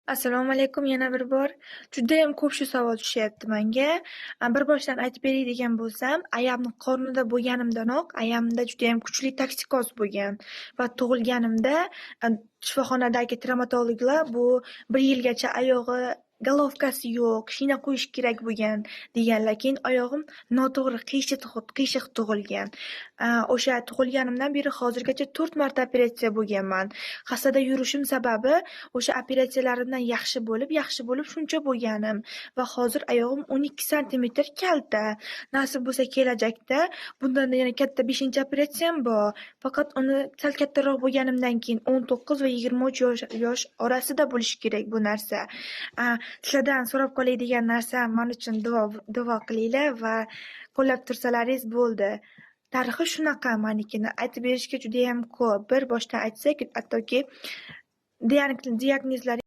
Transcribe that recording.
Assalomu alaykum yana bir bor. Judayam ko'p shu savol tushyapti manga. Bir boshdan aytib beray degan bo'lsam, ayamni qornida bo'lganimdanoq ayamda judayam kuchli toksikoz bo'lgan va tug'ilganimda shifoxonadagi travmatologlar bu bir yilgacha oyog'i головка si yo'q, shina qo'yish kerak bo'lgan deganlar. Keyin oyog'im noto'g'ri, qiyshiq tug'ilgan. O'sha tug'ilganimdan beri hozirgacha to'rt marta operatsiya bo'lganman. Hassada yurishim sababi o'sha operatsiyalarimdan yaxshi bo'lib, yaxshi bo'lib shuncha bo'lganim va hozir oyog'im 12 santimetr kalta. Nasib bo'lsa, kelajakda bundanda yana katta beshinchi operatsiyam bor. Faqat uni sal kattaroq bo'lganimdan keyin, 19 va 23 yosh orasida bo'lishi kerak bu narsa. Sizlardan so'rab qolay degan narsam, man uchun duo qilinglar va qo'llab tursalaringiz bo'ldi. Tarixi shunaqa manikini aytib berishga judayam ko'p. Bir boshdan aytsak, hattoki diagnozlari